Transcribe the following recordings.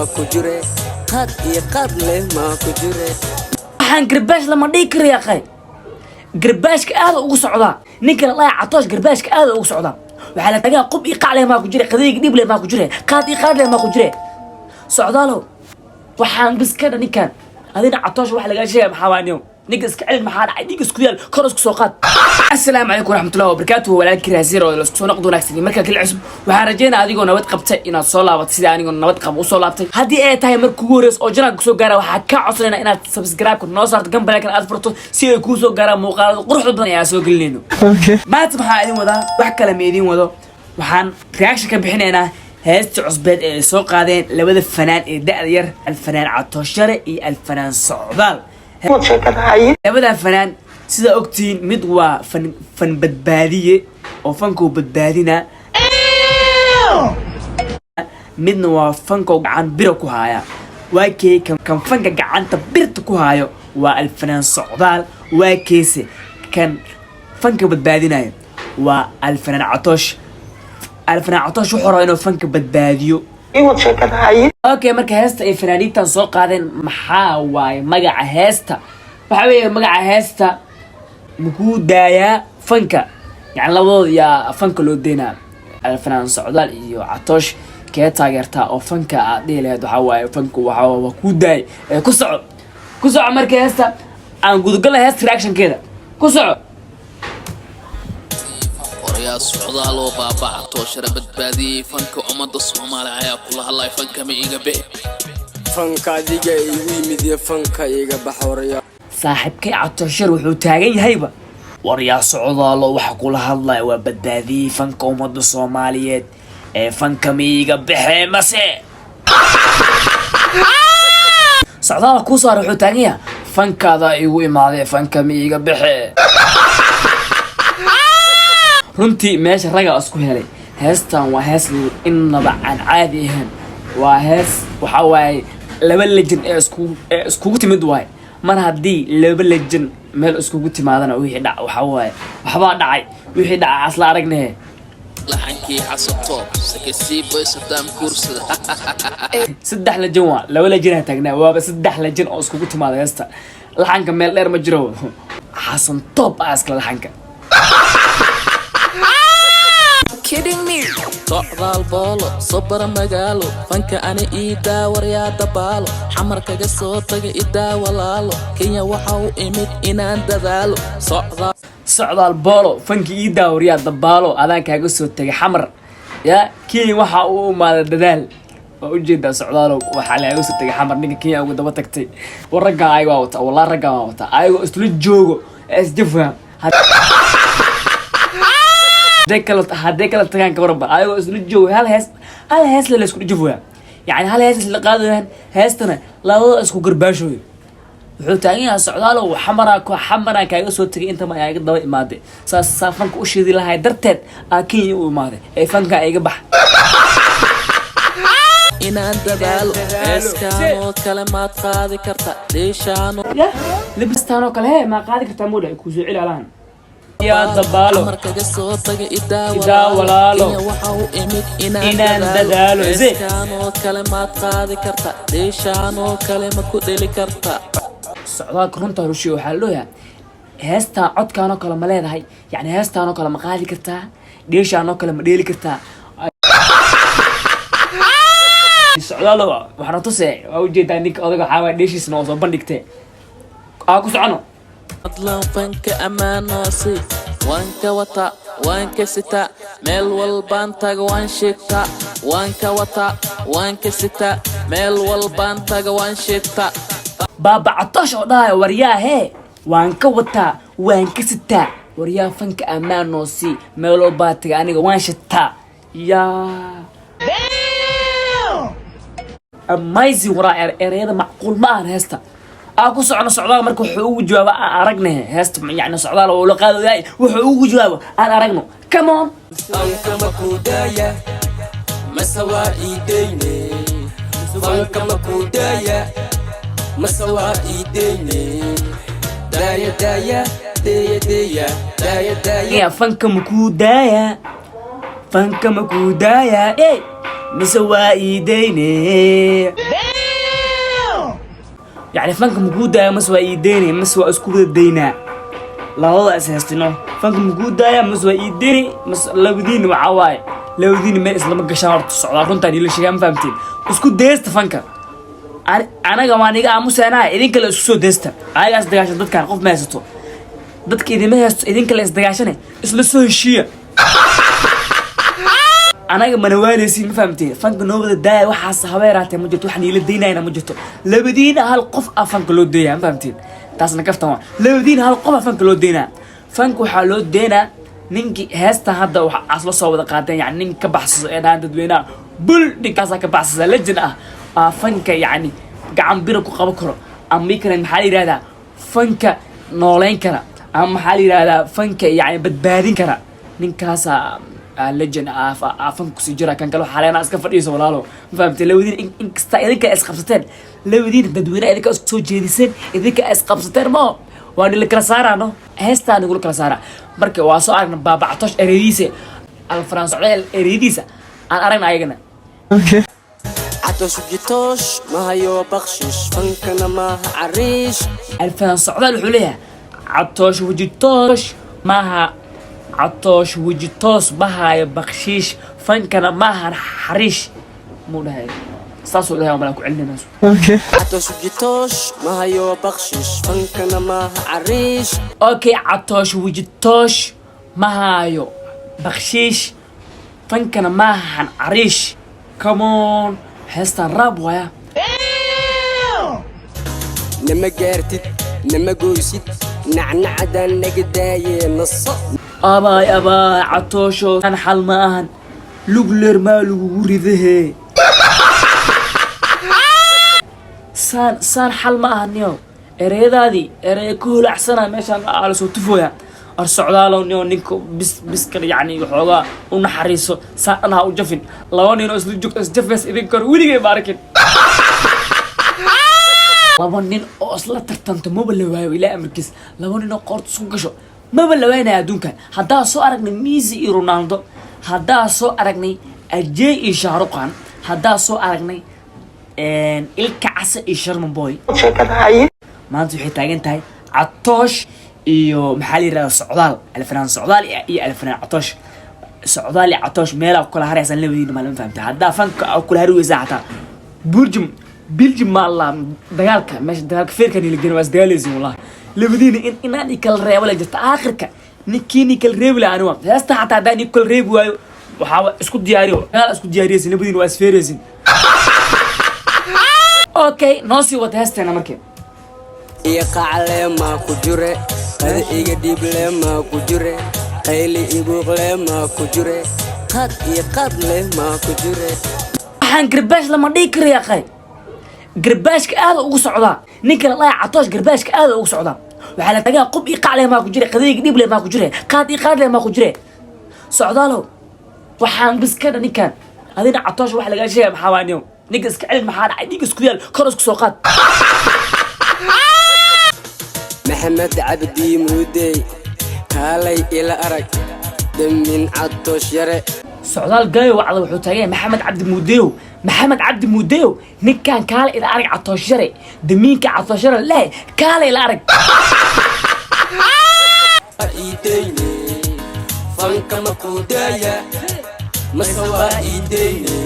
Maa ku jire, qaad iyo qaad leh maa ku jire. Waxaan garbaash lama dhihi karo yaqay. Garbaashka aada ugu socdaa ninka la dhahay Catoosh, garbaashka aada ugu socdaa. Waxaa la tagaa qub iyo qac leh maa ku jire, qadayga dhib leh maa ku jire, qaad iyo qaad leh maa ku jire. Socdaalow, waxaan biskadha ninkan adina Catoosh wax lagaa sheegaya. Maxaa waa niyow? Ninka iska celin, maxaa dhacay? Dhiig isku yaal, kor isku soo qaad. Asalaamu calaykum waraxmatullahi wabarakaatuhu. Walaalkii Raasiir oo isku soo noqdo wanaagsan. Markaa kala cusub, waxaan rajeynaa adigoo nabad qabtay inaad soo laabato sida anigoo nabad qaba usoo laabtay. Haddii ay tahay marka kugu horeysa oo channelka kusoo gaara, waxaa kaa codsanayna inaad subscribe-ka noo saarto, gambaleelkan aad furto, si ay kuu soo gaaraan muuqaalada quruxda badan ee aan soo gelinayno. Maanta maxaa idin wadaa? Wax kale ma idin wado. Waxaan reaction ka bixinaynaa heesta cusbeed ee ay soo qaadeen labada fanaan ee da'da yar, Alfanaan Catooshare iyo Alfanaan Socdaal. Labada fanaan, sidaa ogtihiin, mid waa fan badbaadiye oo fankuu badbaadina, midna waa fanka gacan bira ku haaya. Waa kee kan fanka gacanta birta ku haayo? Waa Alfanaan Socdaal. Waa keese kan fanka badbaadinayo? Waa Alfanaan Catoosh. Alfanaan Catoosh wuxuu rabaa inuu fanka badbaadiyo. Okay, marka heesta ay fanaaniintan soo qaadeen maxaa waaye magaca heesta? Waxaa weeye magaca heesta "Makuu daayaa fanka". Yani labadooda yaa fanka loo deynaa? Alfanaan Socdaal iyo Catoosh, kee taageertaa oo fanka aad dhihi lahayd? Waxaa waaye fanka waxaa waa kuu daayay ee ku soco, ku soco. Marka heesta aan gudagala, heesta reactionkeeda ku soco. Orayaa Socdaal oo baaba Catooshara badbaadiyey fanka ummadda Soomaaliya ayaa kula hadlay. Fanka ma iga bixi? Fanka adiga igu yimid iyo fanka iga bax, waryaa. Saaxiibkay Catooshar wuxuu taagan yahayba: "Waryaa Socdaalo, waxa kula hadlaya waa badbaadiyey fanka ummadda Soomaaliyeed ee fanka miiga baxee mase?" Socdaala kuu saara wuxuu taagan yahay: "Fankaada igu imaadee, fanka miiga baxee?" Runtii meesha ragaa isku helay. Heestan waa hees innaba aan caadi ahayn. Waa hees waxaa waaye laba legend ee iskugu timid waaye. Mar haddii laba legend meel iskugu timaadana, wixii dhac waxaa waaye waxbaa dhacay. Wixii dhaca asla aragnahe. Laxankii Xasan Toob sakasiiboy Sadaam kuursada. Saddex legend waa laba legendaa taagnaa, waaba saddex legend oo iskugu timaada heesta. Laxanka meel dheer ma jiro, Xasan Toob aa iskala laxanka. Socdaal boolo sobara magaalo, fanka ani ii daawaryaa dabaalo, Xamar kaga soo taga idaa walaalo, Kenya waxa u imid inaan dadaalo. Socdaal. Socdaal boolo, fanki ii daawariyaa dabaalo, adaan kaaga soo tegay Xamar ya Kenya waxa uu imaaday dadaal. Waa ujeedaa Socdaalow, waxaa laaga soo tegay Xamar, ninka Kenya ugu daba tagtay. War raggaan ayaga waa wataa, wallah raggaan waa wataa, ayagoo isla joogo isjafaham. Hadday kala tagaan kabarba, ayagoo isla joogo hal hees, hal hees la isku jafaya, yani hal hees isla qaadayaan, heestana labadoo isku garbaashooyo. Wuxuu taagan yahay Socdaalow: "Xamaraa ko Xamaraan kaaga soo tegay, intama ayaa iga daba imaaday, saas saa fanka u shidi lahay darteed aa Kenya u imaaday ee fanka iga bax." Inaan dadaalo, heeskaan oo kale maad qaadi karta dhiishaan? Ya labistaan oo kale he maa qaadi kartaa? Moodha kuusoo celi alahan yaa dabaalo. Xamar kaga soo taga idaa Idaa walaalo. Kenya waxa u imid inaan Inaan dadaalo. dadaalo. Ze. Heeskaan oo kale maad qaadi karta dhiishaan oo kale ma ku dheli karta? Socdaalka runta rushiya waxaa la leeyahay: "Heestaan codkaan oo kale ma leedahay? Yani heestaan oo kale ma qaadi kartaa? Dheeshaan oo kale ma dheeli kartaa?" Socdaalo waxaana tuse waa ujeedaa ninka odaga waxaa waaya dheeshiisna oo soo bandhigtee aa ku socono. Fadlan fanka ammaanosi, waan ka wataa, waan ka sitaa, meel walbaan taga waan sheegtaa. Waan ka wataa, waan ka sitaa, meel walbaan taga waan sheegtaa. Baaba Catoosh oo dhahaya: "Waryaa hee, waan ka wataa, waan ka sitaa, waryaa fanka ammaan noo sii, meeloo baa taga aniga waan shitaa." Yaa amazing! Waraa ereyada macquul ma ahan heesta aa ku socono. Socdaal marka wuxuu ugu jawaaba aan aragne. Heesta yani Socdaal oo la qaadayaay wuxuu ugu jawaabo aan aragno. Come on. Fanka makuudaya mase waa iideyne? Fanka makuudaya mase waa iideyne? Daaya, daaya, deya, deya, daaya, daaya. Ya fanka makuu daaya, fanka makuu daaya ey mise waa iideyne? Yacni fanka makuu daaya mase waa ii deynay mase waa isku wada daynaa? Labada is haystino. Fanka makuu daaya mase waa ii deynay mase labadiina waxaa waaye, labadiina meel islama gashaan. Horta socdaa runtaan ila sheegaa, ma fahamtiin? Isku deysta fanka. Anaga waan iga aamuseenaa, idinka la isku soo deysta. Ayagaas dagaashan dadkan qof ma haysato, dadka idima haysto, idinka la isdagaashane, isla soo heshiiya. Anaga mana waaleysiin, ma fahamteen? Fanka noo wada daaya. Waxaas habeeraatee ma jirto, waxaan iila daynayna ma jirto. Labadiina hal qof ah fanka loo deeyaa, ma fahamteen? Taasna kaftan waa. Labadiina hal qof ah fanka loo deynaa. Fanka waxaa loo deynaa ninkii heesta hadda waxa aas la soo wada qaateen, yani nin ka baxsado ee dhahan dadweynaha bul, ninkaasaa ka baxsada, legend ah, aa fanka yacni gacan bira ku qaban karo, ama mii kale maxaa la yidhahdaa, fanka nooleyn kara, ama maxaa la yidhahdaa, fanka yacni badbaadin kara. Ninkaasaa legend ah, fanka kusii jira. Kan kale waxaa leenaa iska fadhiiso, walaalo, ma fahamtay? Labadiin inkasta idinka isqabsateen, labadiin dadweynaha idinka isku soo jeediseen, idinka isqabsateen, mo waa nila kala saaraano, heestaa nigula kala saara. Marka waa soo aragna Baabactosh ereyadiisa, Alfaraan Socdeel ereyadiisa aan aragna ayagana. Catoosh jitoosh mahayo bakshish, fankana maaha cariish. Alfaraan Socdaal wuxuu leeyahay Catoosh wejitoosh maaha, Catoosh wejitoos mahaayo bakshiish, fankana maahan xariish, muu dhahay? Saasuu dhahay, malaa ku celinaynaas. Catoosh jitoosh mahayo bakshish, fankana maaha cariish. Okay, Catoosh wejitoosh mahaayo bakshiish, fankana maahan cariish. Come on, heestaan rap waaya. Nama gaartid, nama goysid, nacnacdan naga daayee, naso. Abaay abaay, Catoosho, an xal ma ahan, lugleer maa lagugu ridahe. Saan saan xal ma ahan niyo. Ereyadaadii erey ka holacsana meeshaan aa lasoo tufooya. Ar Socdaalow niyo, ninka bis biskan yacni waxoogaa u naxariiso, saan dhan ha u jafin. Laba nin oo isla joogto isjafeys idinka hor weligay ma arkin. Laba nin oo isla tartanto maba la waayo, ilaa amarkiis. Laba nin oo qoorta isku gasho maba la waynaya adduunkan. Haddaa soo aragnay Messi iyo Ronaldo, haddaa soo aragnay Ajay iyo Shahruqan, haddaa soo aragnay Ilka Case iyo Sharman Boy, maanta waxay taagan tahay Catoosh iyo maxaa la yirahdaa, Socdaal, Alfanaan Socdaal iyo Alfanaan Catoosh. Socdaal iyo Catoosh meelaa ku kala haraysaan labadiina maalin, fahamta? Haddaa fanka aa kula hari weysaa, xataa Burjum Biljim ma allah, dagaalka meesha dagaalka feerka nila gelin, waa isdagaalaysin wallahi labadiina. In inaan i kala reebo la jirta aakhirka, ninkiini kala reebi lahaa aniga heesta xataa haddaan i kala reebi waayo, waxaa isku diyaariyo dagaal, isku diyaariyaysin labadiina, waa isfeeraysin. Okay, noo sii wata heesteena markii. Iyo qacle maa ku jure, qada iga dhiible maa ku jure, qayli ibuuqle maa ku jure, qad iyo qad leh maa ku jure. Waxaan garbaash lama dhihi karo yaqay. Garbaashka aada ugu socdaa ninka la dhahay Catoosh, garbaashka aada ugu socdaa. Waxaa la tagaa qub iyo qacle maa ku jire, qadayga dhible maa ku jire, qaad iyo qaadle maa ku jire. Socdaalow, waxaan biskadha ninkan. Adina Catoosh waxa lagaa sheegaya maxaa waa niyow? Ninka iska celin, maxaa dhacay? Dhiig isku yaal, kor isku soo qaad. Maxamed Cabdi Muudey, kaalay ila arag damin Catoosh Yare. Socdaal gaayo wacda wuxuu taagan yahay Maxamed Cabdi Muudeyow, Maxamed Cabdi Muudeyow, ninkan kaale ila arag, Catoosh Yare, damiinka Catoosh Yare leh, kaale ila arag. Iideyne fanka ma kudaaya mase waa iideyne?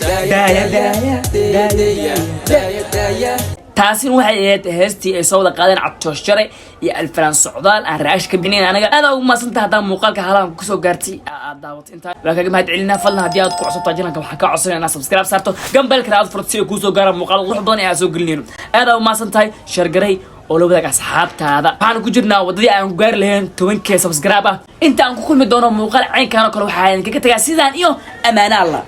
Daaya, daaya, daaya daaya daaya. Taasina waxay ahayd heestii ay soo wada qaadeen Catoosh Yare iyo Alfanaan Socdaal aan raash ka bixinayn. Anaga aad ugu mahadsantahay haddaan muuqaalka halaan kusoo gaartay, aad daawatay intaa, waa kaga mahad celinaa. Fadlan haddii aad ku cusubtaa channelka, waxaan kaa codsanaya inaad subscribe saarto, gambalkana aad furto si ay kuusoo gaaraan muuqaal qurux badan ee aan soo gelinayno. Aad aa u mahadsan tahay, share garay oo la wadaag asxaabtaada. Waxaan ku jirnaa waddadii aan ku gaari lahayn 10K subscribe ah. Inta aan ku kulmi doono muuqaal caynkaan oo kale, waxaa idinkaga tagaa sidaan iyo amaano Allah.